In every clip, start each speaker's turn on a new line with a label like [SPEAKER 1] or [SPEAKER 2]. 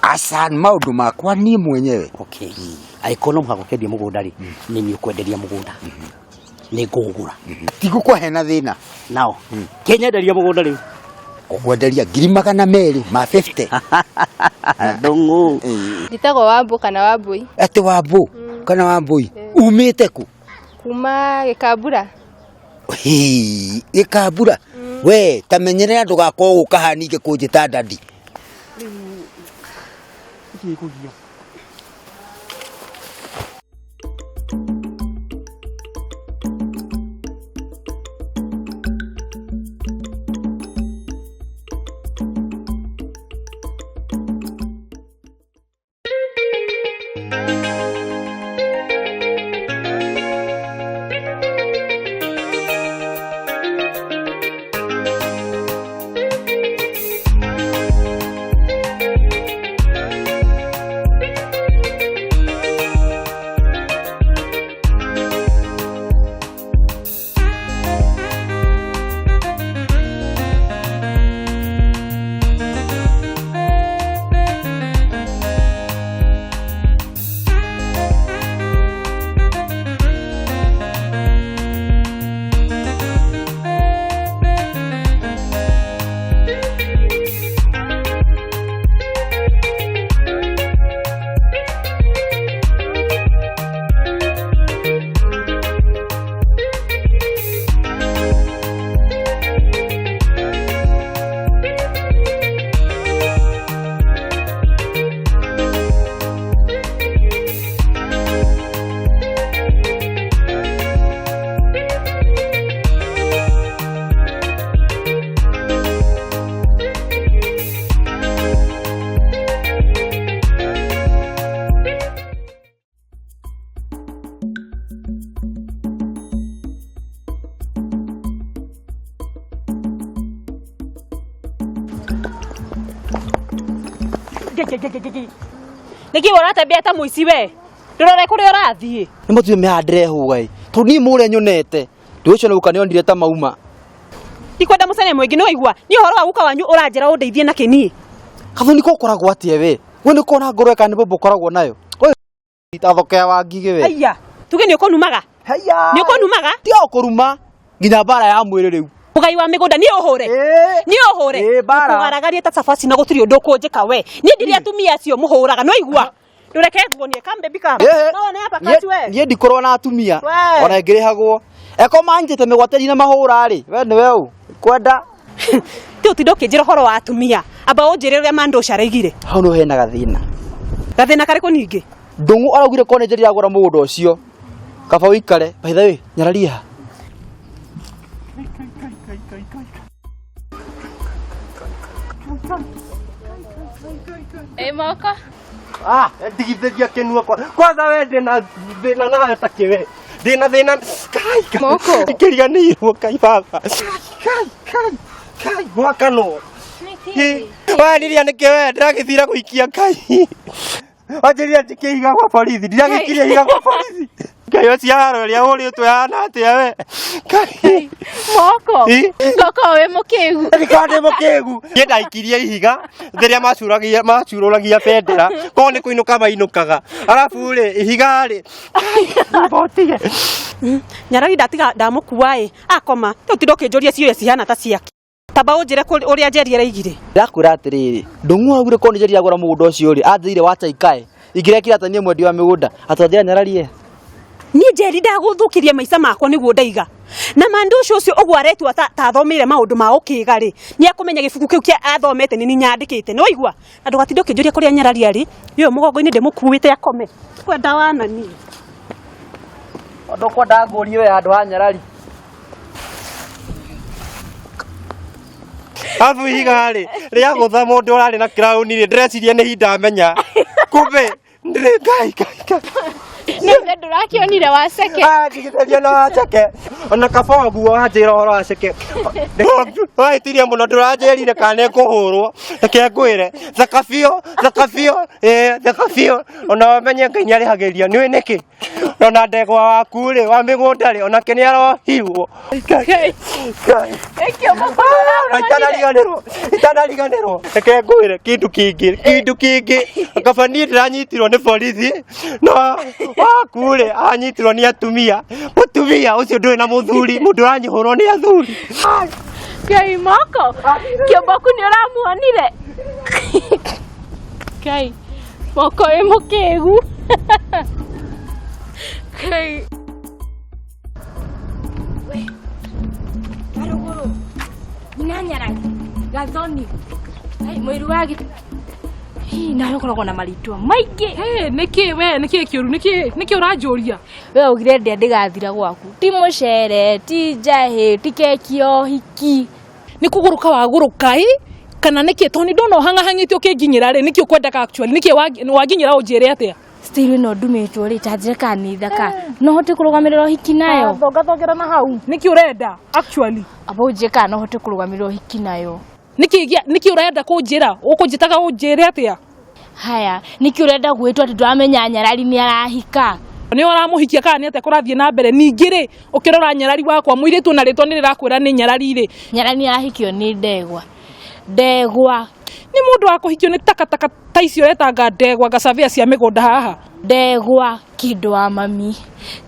[SPEAKER 1] Aca, maũndũ makwa niĩ mwenyewe.
[SPEAKER 2] Okay, angĩkorwo no mũhaka ũkĩendia mũgũnda rĩ, nĩ niĩ ũkwenderia mũgũnda, nĩ ngũũgũra.
[SPEAKER 1] Tigũkũhe na thĩna.
[SPEAKER 2] Nao kĩnyenderia mũgũnda rĩu.
[SPEAKER 1] Ngũkwenderia 250,000.
[SPEAKER 2] Ndũng'ũ.
[SPEAKER 3] Njĩtagwo Wambũ kana Wambũi.
[SPEAKER 1] Atĩ Wambũ kana Wambũi, umĩte kũ?
[SPEAKER 3] Kuma Gĩkambura.
[SPEAKER 1] Hii, Gĩkambura we ta menyerera ndũgakorwo gũka haha ningĩ kũnjĩta ndadi.
[SPEAKER 4] Nĩkĩ ũratembea ta mũici we? Ndũrore kũrĩa ũrathiĩ.
[SPEAKER 5] Nĩ mũtue mĩhandĩre hũga ĩ, tondũ niĩ mũrĩa nyonete ndũ ũcio nĩ gũka nĩonire ta mauma.
[SPEAKER 4] Ndikwenda mũcene mũingĩ nĩ waigua. Niĩ ũhoro wa guka wanyu ũranjĩra ũndeithie na kĩniĩ.
[SPEAKER 5] Gathoni ko ũkoragwo atĩa we? We nĩ kuona ngũrwe kana nĩ mbũmbũ ũkoragwo nayo? Ũyũ tathokea wa ngigĩ we.
[SPEAKER 4] Haiya, tuge nĩ ũkũnumaga.
[SPEAKER 5] Haiya.
[SPEAKER 4] Nĩ ũkũnumaga?
[SPEAKER 5] Tiga ũkũruma nginya mbara ya mwĩrĩ rĩu.
[SPEAKER 4] Mũgai wa mĩgũnda niĩ ũhũre. Niĩ ũhũre.
[SPEAKER 5] Ĩĩ, mbara.
[SPEAKER 4] Ũkũgaragarie ta cabaci na gũtirĩ ũndũ ũkũnjĩka we. Niĩ ndirĩ atumia acio mũhũraga nĩ waigua. Ndũreke nguonie come baby come.
[SPEAKER 5] Ĩĩ.
[SPEAKER 4] No one hapa kati we.
[SPEAKER 5] Niĩ ndikorwo na atumia
[SPEAKER 4] We.
[SPEAKER 5] ona ingĩrĩhagwo. Eko manyitĩte mĩgwate ndina mahũra rĩ, we nĩwe ũ? Kwenda.
[SPEAKER 4] Ti ũtinde ũkĩnjĩra ũhoro wa atumia. Amba ũnjĩre ũrĩa Mandũca araigire.
[SPEAKER 5] Hau nĩho hena gathĩna.
[SPEAKER 4] Gathĩna karĩkũ ningĩ?
[SPEAKER 5] Ndũng'ũ araugire korwo nĩ njeri agũra mũgũnda ũcio. Kaba ũikare. By the way, nyararia ha?
[SPEAKER 3] Ĩ moko.
[SPEAKER 6] Ah, ndigithĩria kĩnua kwa kwanza we ndĩna thĩna nawe ta kĩwe ndĩna thĩna kai kai.
[SPEAKER 3] Moko.
[SPEAKER 6] Ndikĩriganĩirwo kai baba kai kai kai gwakanwo we ndiria nĩkĩ we ndĩragĩthira gũikia kai wanjĩrire ndikĩiga gwa borithi ndiragĩkirie ihiga gwa borithi ngai ũcio haro ĩrĩa ũrĩtwo yahana atĩa we kai
[SPEAKER 3] Moko.
[SPEAKER 6] Ĩ?
[SPEAKER 3] Ngoko wĩ mũkĩgu.
[SPEAKER 6] Ndikorwo ndĩ mũkĩgu niĩ ndaikirie ihiga rĩrĩa macuragia macurũragia bendera korwo nĩ kũinũka mainũkaga arabu rĩ ihiga rĩ botige
[SPEAKER 4] Nyarari ndatiga ndamũkua ĩ akoma. Ti ũtinde ũkĩnjũria ciũria cihana ta ciake. Tamba ũnjĩre ũrĩa Njeri araigire.
[SPEAKER 5] Ndakwĩra atĩrĩrĩ, Ndũng'ũ araugire korwo nĩ njeri agũra mũgũnda ũcio rĩ, anjĩrire wacha ikae. Ingĩrekire atĩa niĩ mwendia wa mĩgũnda? Atwanjĩra nyararie.
[SPEAKER 4] Niĩ Njeri ndagũthũkĩria maica makwa nĩguo ndaiga. Na Mandũca ũcio ũguo aretua ta ta athomeire maũndũ ma ũkĩga rĩ, nĩ akũmenya gĩbuku kĩu kĩa athomete nĩ niĩ nyandĩkĩte. Nĩ waigua? Na ndũgatinde ũkĩnjũria kũrĩa nyarari arĩ, nĩ ũyũ mũgongo-inĩ ndĩmũkuĩte akome. Kwenda wanani.
[SPEAKER 5] Ndũkwenda ngũrie we handũ ha nyarari.
[SPEAKER 6] Arabu ihiga rĩ rĩagũtha mũndũ ũrarĩ na kirauni rĩ ndĩreciria nĩ hinda amenya kumbe ndĩrĩ ngai ngai ngai
[SPEAKER 3] Nĩ ndũrakĩonire waceke.
[SPEAKER 6] Ah, ndigithĩria na waceke. Ona kaba waguo wanjĩra ũhoro wa ceke. Wahĩtirie mũno ndũranjĩrire kana nĩngũhũrwo. Reke ngwĩre. Thaka biũ, thaka biũ, ĩĩ thaka biũ. Ona ũmenye Ngai nĩarĩhagĩria. Nĩũĩ nĩkĩ? Ona ndegwa waku rĩ, wa mĩgũnda rĩ, onake nĩarohirwo. Ngai. Ngai. Itanariganĩrwo, itanariganĩrwo. Reke ngwĩre kĩndũ kĩngĩ, kĩndũ kĩngĩ. Kaba niĩ ndĩranyitirwo nĩ borithi, no waku rĩ, anyitirwo nĩ atumia. Mũtumia ũcio ndũrĩ na mũthuri, mũndũ ũranyihũrwo nĩ athuri.
[SPEAKER 3] Ngai moko kĩomboku nĩ ũramuonire Ngai moko wĩ mũkĩgu Ngai
[SPEAKER 7] Waruguru nyinanyaragi gathoni Ai, mũiru wa gĩ Hii, nawe ũkoragwo na marĩtwa maingĩ.
[SPEAKER 8] Hey, nĩkĩ we nĩkĩ kĩũru nĩkĩ nĩkĩ ũranjũria
[SPEAKER 7] We augire ndĩa ndĩgathira gwaku. Ti mũcere, ti njahĩ, ti keki ya ũhiki.
[SPEAKER 8] Nĩ kũgũrũka wagũrũka ĩ kana nĩkĩ tondũ nĩ ndona ũhang'ahang'ĩte ũkĩnginyĩra rĩ nĩkĩ ũkwendaga actually nĩkĩ wanginyĩra ũnjĩre atĩa
[SPEAKER 7] Style ĩno ndumĩtwo rĩ, ta njĩre kana nĩ thaka. No hote kũrũgamĩrĩra ũhiki nayo.
[SPEAKER 8] Thongathongera na hau nĩkĩ ũrenda actually
[SPEAKER 7] Amba ũnjĩre kana no hote kũrũgamĩrĩra ũhiki nayo.
[SPEAKER 8] Nĩkĩ nĩkĩ ũrenda kũnjĩra ũkũnjĩtaga ũnjĩre atĩa
[SPEAKER 7] Haya, nĩkĩ ũrenda gwĩtwo atĩ ndũramenya nyarari nĩ arahika?
[SPEAKER 8] Nĩ ũramũhikia kana nĩ atĩa kũrathiĩ na mbere ningĩ rĩ ũkĩrora nyarari wakwa mũirĩtu na rĩtwa nĩ rĩrakwĩra nĩ nyarari rĩ
[SPEAKER 7] Nyarari nĩ arahikio nĩ ndegwa. Ndegwa.
[SPEAKER 8] Nĩ mũndũ wa kũhikio nĩ takataka ta icio ũretanga ndegwa ngacabĩa cia mĩgũnda haha.
[SPEAKER 7] Ndegwa kĩndũ wa mami.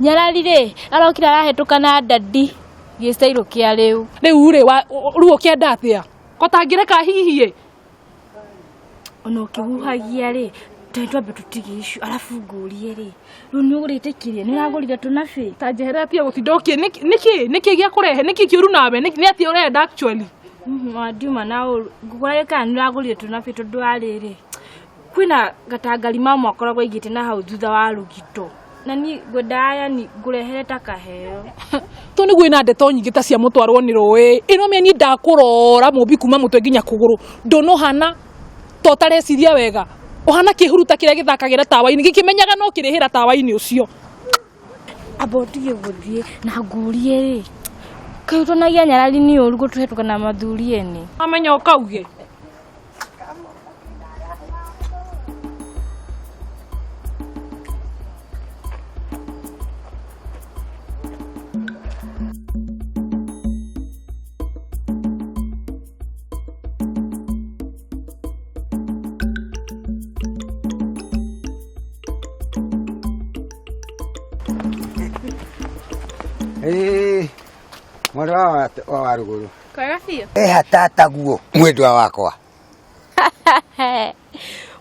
[SPEAKER 7] Nyarari rĩ arokire arahĩtũka na ndadi gĩcairũ kĩa rĩu.
[SPEAKER 8] Rĩu rĩ rĩu ũkĩenda atĩa? Ko tangĩreka hihi ĩ?
[SPEAKER 7] Ona ũkĩhuhagia rĩ tondũ twambe tũtige icio arabu ngũrie rĩ rĩu nĩ ũgũrĩte kĩrĩa nĩ ũragũrire tũnabĩ?
[SPEAKER 8] Ta njeherera tiga gũtinda ũkĩ nĩkĩ nĩkĩ gĩa kũrehe nĩkĩ kĩũru nawe nĩ atĩa ũrenda actually?
[SPEAKER 7] Ndiuma na ũru ngũkũragia kana nĩ ũragũrire tũnabĩ tondũ wa rĩrĩ kwĩna gatangari mama akoragwo aigĩte na hau thutha wa rũgito na niĩ ngwendaga yani ngũrehere ta kaheo.
[SPEAKER 8] To nĩguo ĩna ndeto nyingĩ ta cia mũtwarwo nĩ rũĩ ĩno mĩa niĩ ndakũrora mũmbi kuma mũtwe nginya kũgũrũ ndona ũhana ta ũtareciria wega ũhana kĩhuruta kĩrĩa gĩthakagĩra tawa-inĩ gĩkĩmenyaga no kĩrĩhĩra tawa-inĩ ũcio.
[SPEAKER 7] Amba ũtige gũthiĩ na ngũrie rĩ kaĩ ũtonagia nyarari nĩ ũru gũtũhetũka na mathuri ene.
[SPEAKER 8] Amenya ũkauge.
[SPEAKER 1] Ĩĩ, mwana wa waruguru.
[SPEAKER 3] Kwega biũ.
[SPEAKER 1] Eha tata guo mwendwa wakwa.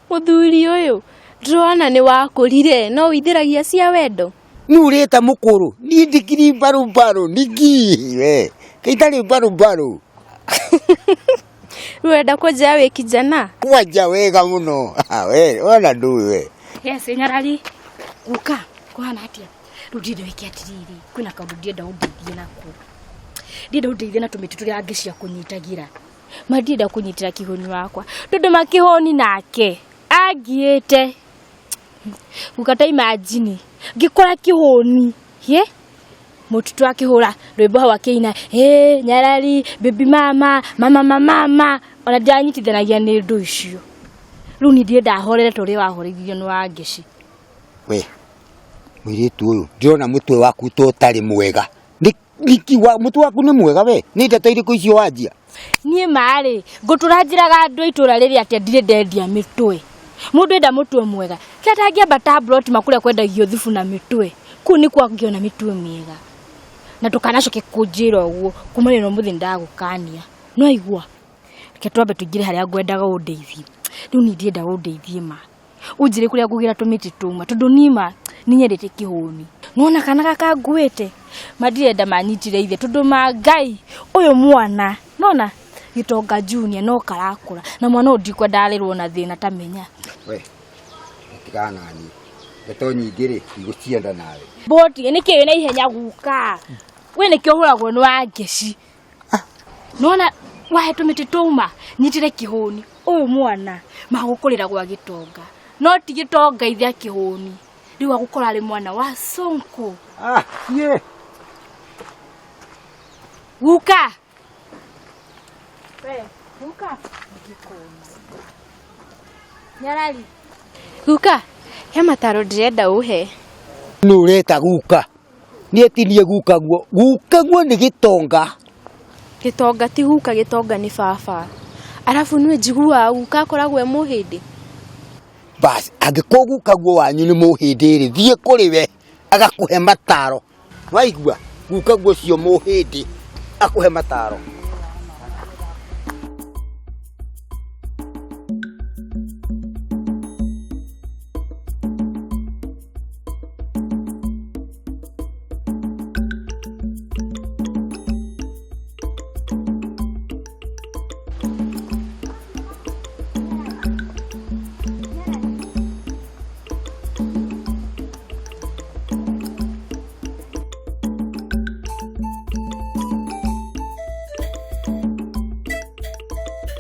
[SPEAKER 3] Mũthuri ũyũ ndĩrona nĩ wakũrire no wĩithĩragia cia wendo.
[SPEAKER 1] Nĩ ũreta mũkũrũ niĩ ndikiri mbarumbaru niki we kaitarĩ mbarumbaru.
[SPEAKER 3] Rĩu ũrenda kũnjĩra wĩ kijana?
[SPEAKER 1] Kwanja wega mũno. We ona ndũĩ we.
[SPEAKER 7] Yes, nyarari guka kũhana atĩa? Rĩu ndirenda wĩke atĩrĩrĩ kwĩna kaũndũ ndĩrenda ũndeithie nako. Ndĩrenda ũndeithie na tũmĩtĩ tũrĩa angĩ cia kũnyitagĩra. Ma ndĩrenda kũnyitĩra kĩhoni wakwa tondũ makĩhoni nake angiĩte. Guka ta imagine ngĩkora kĩhoni ye mũtitũ akĩhũra rwĩmbo hau akĩina ĩ nyarari baby mama mama mama mama ona ndiranyitithanagia nĩ ũndũ ũcio. Rĩu niĩ ndirenda ahorere ta ũrĩa wahoreirio nĩ Wangeci.
[SPEAKER 1] We mũirĩtu ũyũ ndĩrona mũtwe waku to ũtarĩ mwega. Nĩkĩ mũtwe waku nĩ mwega we? Nĩ ndeto irĩkũ icio wanjia?
[SPEAKER 7] Niĩ marĩ ngũtũra njĩraga andũ a itũra rĩrĩ atĩ ndirĩ ndendia mĩtwe. Mũndũ enda mũtwe mwega kĩrĩa tangĩamba ta plot makũrĩa kwendagio thubu na mĩtwe kũu nĩkuo angĩona mĩtwe mĩega. Na ndũkanacoke kũnjĩra ũguo kumania na ũmũthĩ nĩndagũkania. Nĩwaigua? Reke twambe tũingĩre harĩa ngwendaga ũndeithie. Rĩu niĩ ndĩrenda ũndeithie ma. Ũnjĩre kũrĩa ngũgĩra tũmĩtĩ tũma tondũ niĩ ma nĩ nyendete kĩhũni. Nĩwona kana gaka nguĩte? Ma ndirenda manyitire ithe tondũ ma Ngai ũyũ mwana nona gĩtonga junior no karakũra na mwana ũyũ ndikwenda arerwo na thĩna ta menya.
[SPEAKER 1] We tigana na niĩ ndeto nyingĩ rĩ ndigũcienda nawe.
[SPEAKER 7] Boti nĩkĩ wĩna ihenya guka? We nĩkĩo ũhũragwo nĩ Wangeci. Nona wahe tũmĩtĩ tũma nyitire kĩhũni ũyũ mwana magũkũrĩra gwa gĩtonga no ti gĩtonga ithe akĩhũni rĩu agũkora arĩ mwana wa Sonko.
[SPEAKER 1] Ye.
[SPEAKER 7] Guka. We, guka. Nyarari.
[SPEAKER 3] Guka, he mataro ndĩrenda ũhe.
[SPEAKER 1] Nũ ũreta guka? Niĩ ti niĩ guka guo. Guka guo nĩ gĩtonga.
[SPEAKER 3] Gĩtonga ti guka, gĩtonga nĩ baba. Arabu nĩ njiguaga guka akoragwo e mũhĩndĩ.
[SPEAKER 1] Bas, angĩkorwo guka guo wanyu nĩ mũhĩndĩ rĩ, thiĩ kũrĩ we agakũhe mataro. Waigua? Guka guo ũcio mũhĩndĩ akũhe mataro.